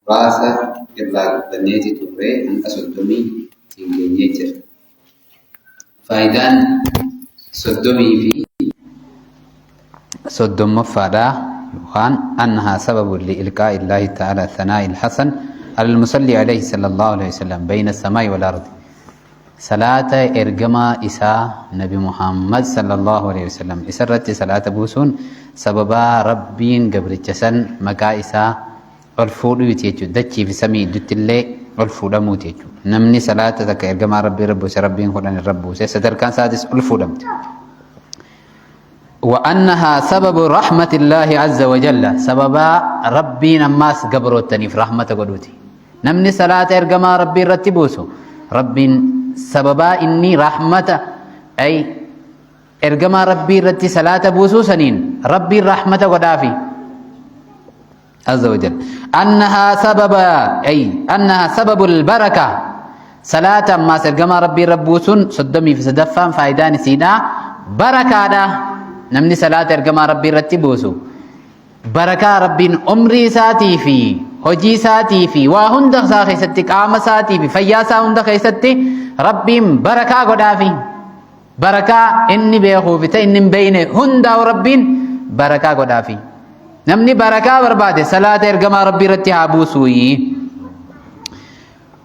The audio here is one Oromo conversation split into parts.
Muraasa irraa dubbanneeti turre hanga 30 tiin geenyee jira. Faayidaan 30 fi soddommaffaadha yookaan annahaa sababu liilqaa illaahi ta'ala thanaa'i ilhasan alal musalli alayhi sallallahu alayhi wasallam bayna samaa'i wal ardi. Salaata ergamaa isaa Nabi Muhammad sallallahu alaihi wasallam isarratti salaata buusuun sababaa Rabbiin gabricha san maqaa isaa ol fuudhuuti jechuudha. Dachii fi samii gidduutti illee ol fuudhamuuti jechuudha. Namni salaata takka ergamaa Rabbii irra buuse Rabbiin 10 irra buuse sadarkaan isaatis ol fuudhamti. وأنها سبب رحمة الله عز وجل سببا ربي نماس قبروتني في رحمة قدوتي. Namni salaata ergamaa Rabbii irratti buusu Rabbiin sababaa inni rahmata ay ergamaa Rabbii irratti salaata buusuu saniin Rabbiin rahmata godhaafi. Azza wa jalla. Annahaa sababa ay annahaa sababul baraka salaata ammaas ergamaa Rabbii irra buusuun 33ffaan faayidaan isiidha barakaadha. Namni salaata ergamaa Rabbii irratti buusu barakaa Rabbiin umrii isaatii fi hojii isaatii fi waa hunda isaa keessatti, qaama isaatii fi fayyaa isaa hunda keessatti Rabbiin barakaa godhaafi. Barakaa inni beekuu fi ta'e inni hin beekne hundaa'u Rabbiin barakaa godhaafi. Namni barakaa barbaade salaata ergamaa Rabbii irratti haa buusuuyi.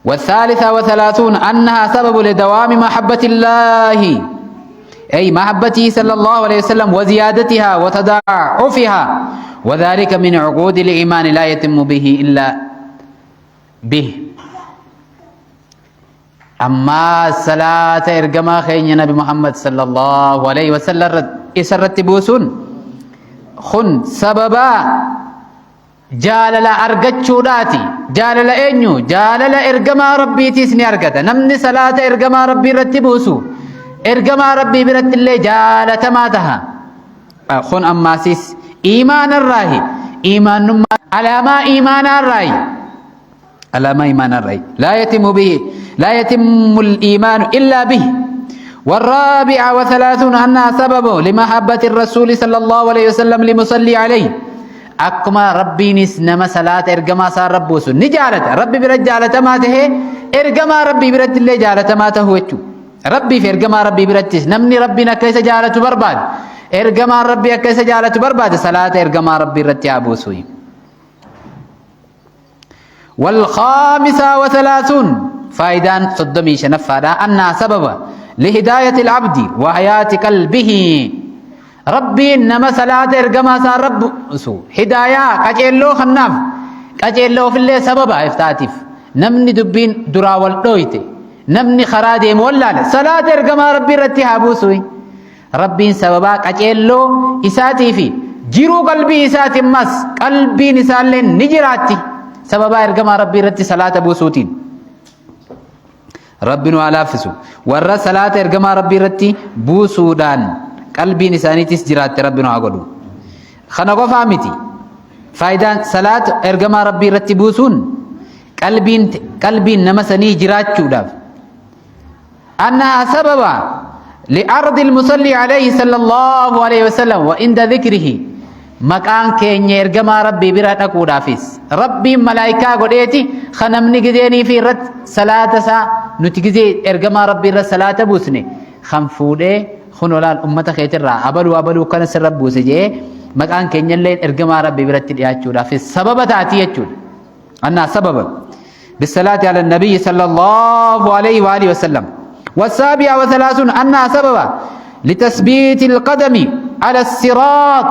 والثالثة وثلاثون أنها سبب لدوام محبة الله أي محبته صلى الله عليه وسلم وزيادتها وتضاعفها، وذلك من عقود الإيمان لا يتم به إلا به. أما صلاة إرجما خين نبي محمد صلى الله عليه وسلم إسرت بوسون خن سببا jaalala argachuudhaati. Jaalala eenyu? Jaalala ergamaa Rabbiitiis ni argata. Namni salaata ergamaa Rabbii irratti buusu ergamaa Rabbii biratti illee jaalatamaa taha. Kun ammaasis iimaanarraahi. Iimaannummaa alaamaa iimaanaarraahi. Alaamaa iimaanaarraahi. Laa yatimu bihi laa yatimmu al-iimaanu illaa bihi. والرابعة وثلاثون أنها سبب لمحبة الرسول صلى الله عليه وسلم لمصلي عليه. Akkuma Rabbiinis nama salaata ergamaa isaa irra buusu ni jaalata. Rabbi bira jaalatamaa tahee ergamaa Rabbii biratti illee jaalatamaa tahuu jechuudha. Rabbii fi ergamaa Rabbii birattis namni Rabbiin akka isa jaalatu barbaade, ergamaan Rabbii akka isa jaalatu barbaade, salaata ergamaa Rabbii irratti haa buusu. والخامسة وثلاثون فايدان صدمي شنفادا أنها سبب لهداية العبد وحياة قلبه. Rabbiin nama salaata ergamaa isaa rabbu hidayaa qaceelloo kannaaf, qaceelloo ofillee sababa iftaatiif. Namni dubbiin duraa wal dhooyte, namni karaa deemu wallaale, salaata ergamaa Rabbii irratti haa buusu. Rabbiin sababaa qaceelloo isaatii fi jiruu qalbii isaatiin mas qalbiin isaallee ni jiraatti sababaa ergamaa Rabbii irratti salaata buusuutiin. Rabbi nu haa laaffisu. Warra salaata ergamaa Rabbii irratti buusuudhaan qalbiin isaaniitis jiraatte Rabbi nu haa godhu. Kana qofaa miti. Faayidaan salaata ergamaa Rabbii irratti buusuun qalbiin nama sanii jiraachuudhaaf. أنها سبب لأرض المصلي عليه صلى الله عليه وسلم وعند ذكره. Maqaan keenya ergamaa Rabbii bira dhaquudhaafis Rabbiin malaayikaa godheeti kanamni gizeenii fi irratti salaata isaa nuti gizee ergamaa Rabbii irra salaata buusne kan fuudhee kun olaal ummata keetirraa abaluu abaluu kana sirra buuse jee maqaan keenyallee ergamaa Rabbii biratti dhiyaachuudhaafis sababa taati jechuudha. أنها سببا بالصلاة على النبي صلى الله عليه وآله وسلم. والسابعة وثلاثون أنها سببا لتثبيت القدم على الصراط.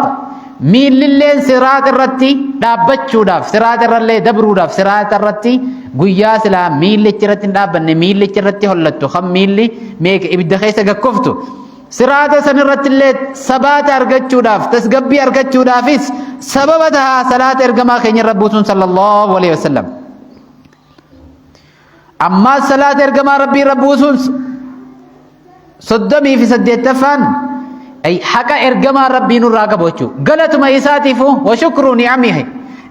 Miillilleen siraat irratti dhaabbachuudhaaf, siraat irrallee dabruudhaaf, siraat irratti guyyaa silaa miillichi irratti hin dhaabbanne miillichi irratti hollattu kan miilli meeqa ibidda keessa gakkoftu, siraata san irratti illee sabaata argachuudhaaf, tasgabbii argachuudhaafis sababa tahaa salaata ergamaa keenya irra buusuun sallallahu alaihi wasallam. Ammaa salaata ergamaa Rabbii irra buusuun 38ffaan ay haqa ergamaa Rabbii nurraa qabu jechuudha. Galatuma isaatiifu wa shukru ni'amihi,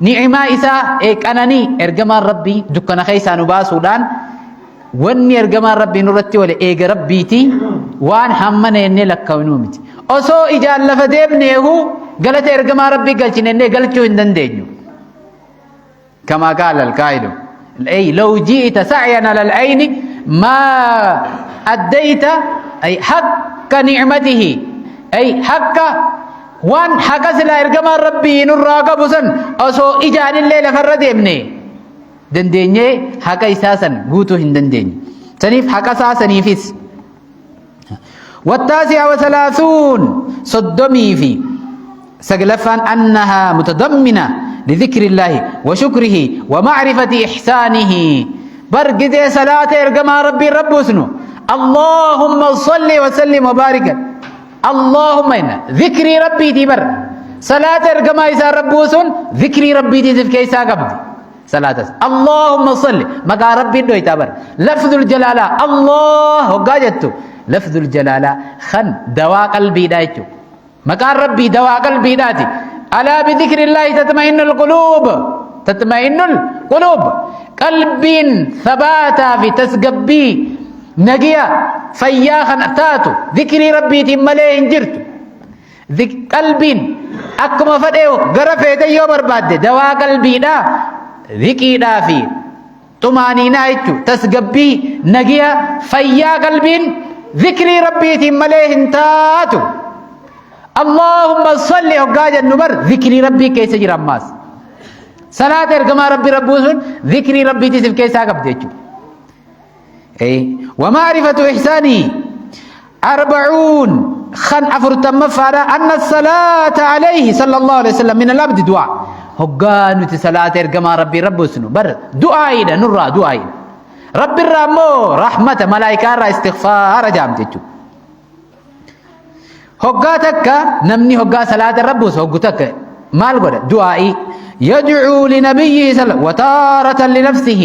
ni'imaa isaa qananii ergamaan Rabbii dukkana keessaa nu baasuudhaan wanni ergamaan Rabbii nurratti wale eega Rabbiiti waan hammana jennee lakkaa'inuu miti. Osoo ijaan lafa deemneehu galata ergamaa Rabbii galchine jennee galchuu hin dandeenyu. Kamaa qaala alqaa'ilu. Ay law ji'ita sa'yan ala al-ayni ma addayta ay haqqa ni'matihi ay haqqa waan haqa silaa ergamaan Rabbii nurraa qabu san osoo ijaanillee lafarra deemne dandeenyee haqa isaa san guutuu hin dandeenye. Saniif haqa isaa saniifis. والتاسعة وثلاثون صدمي في سقلفان أنها متضمنة لذكر الله وشكره ومعرفة إحسانه برقد صلاة إرقما ربي رب سنو اللهم صل وسلم وبارك اللهم إن ذكري ربي تبر صلاة إرقما إسا رب سن ذكري ربي تزف كيسا قبض Salaatas. Allahumma salli maqaa Rabbiin dhoytaa bar. Lafzul jalaalaa Allah hoggaa jettu lafzul jalaalaa kan dawaa qalbiidhaa jechuudha. Maqaan Rabbii dawaa qalbiidhaati. Alaa bidhikrillaahi tatma'innul quluub. Tatma'innul quluub. Qalbiin sabaataa fi tasgabbii nagiya fayyaa kan taatu dhikrii Rabbiitiin malee hin jirtu. Qalbiin akkuma fedhee gara feete yoo barbaadde dawaa qalbiidhaa ziqiidhaa fi xumaaniinaa jechuun tasgabbii nagiya fayyaa qalbiin zikrii rabbiitiin malee hin taatu. Allahumma salli hoggaa jennu bar zikrii rabbii keessa jira ammaas. Salaata ergamaa rabbii rabbuu sun zikrii rabbiitiif of keessaa qabdi jechuudha. ومعرفة إحسانه أربعون خن أفرتم فارا أن الصلاة عليه صلى الله عليه وسلم من العبد دعاء هقان صلاة إرقما ربي رب سنو بر دعاء نرى دعاء ربي الرامو رحمة ملائكة را استغفار جامتجو هقا تكا نمني هقا صلاة رب هقو تكا مال قد دعائي يدعو لنبيه صلى وتارة لنفسه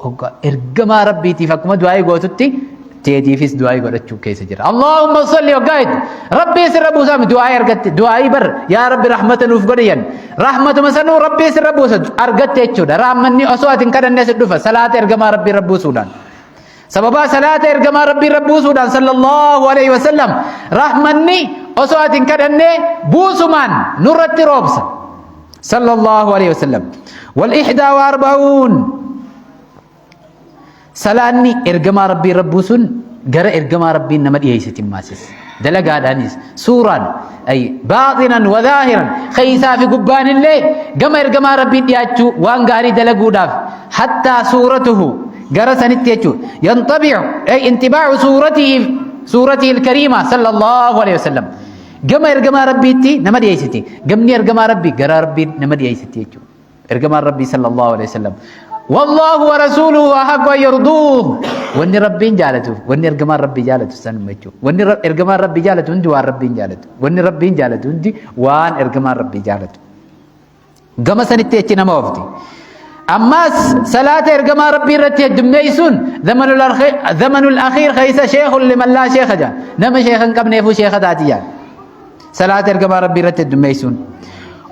Hoggaa ergamaa Rabbiitiif akkuma du'aa'ii gootutti teetiifis du'aa'ii godhachuu keessa jira. Allahumma salli hoggaa jettu Rabbii sirra buusaa miti du'aa'ii argatte du'aa'ii bar yaa Rabbi rahmata nuuf godhi jenna. Rahmatuma sanuu Rabbii sirra buusa argatte jechuudha. Rahmanni osoo ati hin kadhanne si dhufa salaata ergamaa Rabbii irra buusuudhaan. Sababaa salaata ergamaa Rabbii irra buusuudhaan sallallahu alaihi wasallam rahmanni osoo ati hin kadhanne buusumaan nurratti roobsa. Sallallahu alaihi wasallam. Wal ihdaa wa arba'uun. Salaanni ergamaa Rabbii irra buusuun gara ergamaa Rabbiin nama dhiyeessiti maasis. Dalagaadhaanis suuraan ay baaxinan wa zaahiran keessaa fi gubbaan illee gama ergamaa Rabbiin dhiyaachuu waan gaarii dalaguudhaaf hattaa suuratuhu gara sanitti jechuudha. Yanxabi'u ay inxibaa'u suuratihi suuratihi alkariima sallallahu alaihi wasallam. Gama ergamaa Rabbiitti nama dhiyeessiti. Gamni ergamaa Rabbii gara Rabbii nama dhiyeessiti jechuudha. Ergamaan Rabbii sallallahu alaihi wasallam. Wallaahu wa rasuuluhu ahaqqu an yarduuh. Wanni Rabbiin jaalatu, wanni ergamaan Rabbii jaalatu sanuma jechuudha. Wanni ergamaan Rabbii jaalatu hundi waan Rabbiin jaalatu. Wanni Rabbiin jaalatu hundi waan ergamaan Rabbii jaalatu. Gama sanitti jechi nama oofti. Ammas salaata ergamaa Rabbii irratti heddummeessuun zamanul akhiir keessa sheekun liman laa sheekha jaan. Nama sheekha hin qabneefuu sheekha taati jaan. Salaata ergamaa Rabbii irratti heddummeessuun.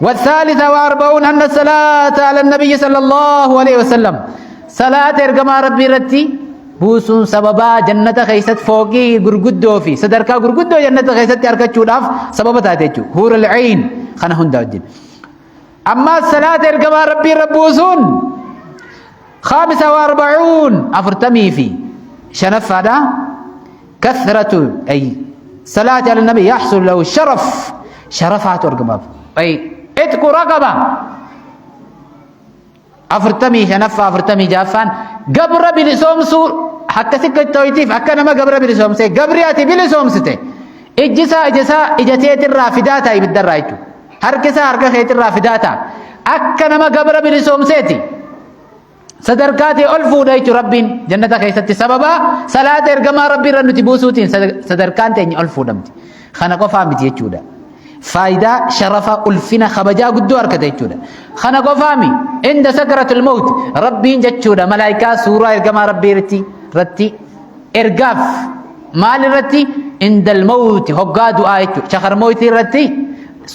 والثالثة وأربعون أن الصلاة على النبي صلى الله عليه وسلم صلاة إرجما ربي رتي بوسون سببا جنة خيست فوقي غرغدو في صدركا غرغدو جنة خيست أركتشو سببا تاتيچو هور العين خنا هندا وجين أما الصلاة إرجما ربي ربوسون 45 أفرتمي في شنف هذا كثرة أي صلاة على النبي يحصل له شرف شرفات أرجما أي اتق رقبة أفرتمي شنف أفرتمي جافان قبر بلسومسو حتى سكة تويتيف أكنا ما قبر بلسومسي قبرياتي بلسومستي إجسا إجسا إجتيت الرافداتا يبدر harka isaa harka keetirraa fidaataa akka nama gabra bilisoomseeti sadarkaa ta'e ol fuudha jechuun Rabbiin jannata keessatti sababa salaata ergamaa Rabbii irra nuti buusuutiin sadarkaan teenya ol fuudhamti. Kana qofaa miti jechuudha. Faayidaa sharafa ulfina kabajaa guddoo argata jechuudha. Kana qofaa mi inda sakratul mawt Rabbiin jechuudha malaayikaa suuraa ergamaa Rabbii irratti ergaaf maal irratti indal mawti hoggaa du'aa jechuudha. Shakar mawtii irratti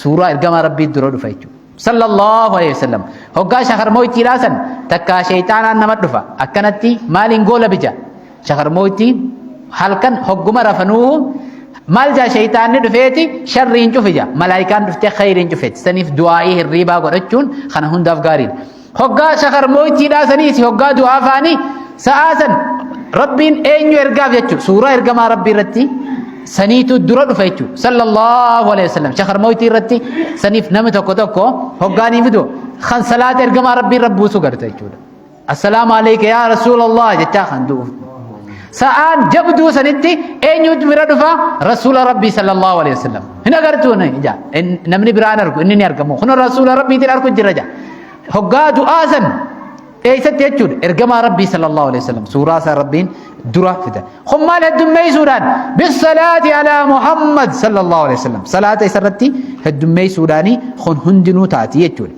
suuraa ergamaa Rabbii dura dhufa jechuudha. Sallallahu alaihi wasallam. Hoggaa shakar mawtiidhaa san takkaa shayxaanaan nama dhufa. Akkanatti maaliin goola bija. Shakar mawtiin halkan hogguma rafanuu maal jaa shayxaanni dhufeeti sharriin cufi jaa. Malaayikaan dhuftee khayriin cufeeti. Saniif du'aa'ii hirriibaa godhachuun kana hundaaf gaariidha. Hoggaa shakarmooytiidhaa saniis hoggaa du'aa faanii sa'aa san Rabbiin eenyu ergaaf jechuudha. Suuraa ergamaa Rabbii irratti saniitu dura dhufa jechuudha. Sallallahu alaihi wasallam. Shakarmooytii irratti saniif namni tokko tokko hoggaanii fidu kan salaata ergamaa Rabbii irra buusu garta jechuudha. Assalaamu alayka yaa Rasuulallah jechaa kan du'uuf. Sa'aan jabduu sanitti eenyutu bira dhufa? Rasuula Rabbii sallallahu alaihi wasallam. Hin agartuu ija. Namni biraan argu inni ni argamu. Kun Rasuula Rabbiitiin argu jira ja. Hoggaa du'aa san eessatti jechuudha? Ergamaa Rabbii sallallahu alaihi wasallam. Suuraa isaa Rabbiin dura fida. Kun maal heddummeessuudhaan? Bisalaati alaa Muhammad sallallahu alaihi wasallam. Salaata isarratti heddummeessuudhaani kun hundinuu taati jechuudha.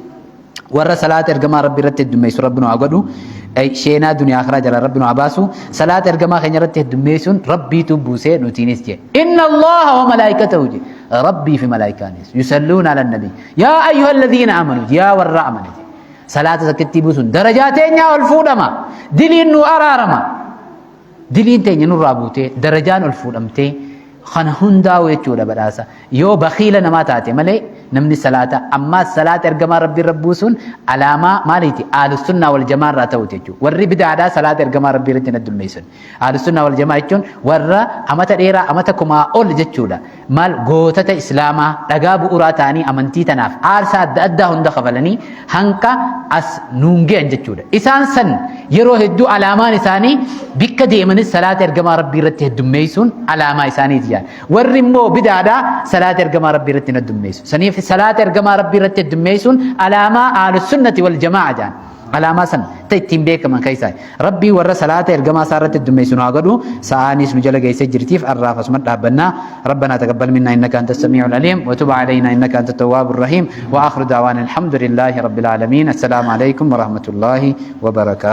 Warra salaata ergamaa Rabbi irratti heddummeessu Rabbi nu haa godhu. Sheenaa duniyaa akhiraa jala Rabbi nu haa baasu. Salaata ergamaa keenya irratti heddummeessuun Rabbiitu buusee nutiinis jee. Inna Allaha wa malaayikatahu jee. Rabbii fi malaayikaanis. Yusalluuna ala nabii. Yaa ayyuha alladhiina amanu. Yaa warra amane jee. Salaata takkittii buusuun darajaa teenyaa ol fuudhama. Diliin nu araarama. Diliin teenya nurraa buutee darajaan ol fuudhamtee kana hundaa'u jechuudha badhaasa. Yoo bakiila namaa taate malee namni salaata ammaas salaata ergamaa Rabbii irra buusuun alaamaa maaliiti? Ahlussunnaa wal jamaa irraa ta'uuti jechuudha. Warri bidaadhaa salaata ergamaa Rabbii irratti hin addummeessan. Ahlussunnaa wal jamaa jechuun warra amata dheeraa amata kumaa ol jechuudha. Maal gootota Islaamaa dhagaa bu'uuraa ta'anii amantii tanaaf aarsaa adda addaa hunda kafalanii hanqa as nuun ge'an jechuudha. Isaan san yeroo hedduu alaamaan isaanii bikka deemanis salaata ergamaa Rabbii irratti heddummeessuun alaamaa isaaniiti jedhan. Warri immoo bidaadhaa salaata ergamaa Rabbii irratti hin heddummeessu. Saniif salaata ergamaa Rabbii irratti heddummeessuun alaamaa ahlussunnati wal jamaa'a jedhan. Alaamaa san ta ittiin beekaman keessaa. Rabbii warra salaata ergamaa isaa irratti heddummeessu nu haa godhu. Sa'aanis nu jala geessee jirtiif arraaf asuma dhaabbannaa. Rabbanaa taqabbal minnaa innaka anta samii'ul aliim wa tub alaynaa innaka anta tawwaabur rahiim wa aakhiru da'waana alhamdulillaahi rabbil aalamiin. Assalaamu alaykum wa rahmatullaahi wa barakaatuh.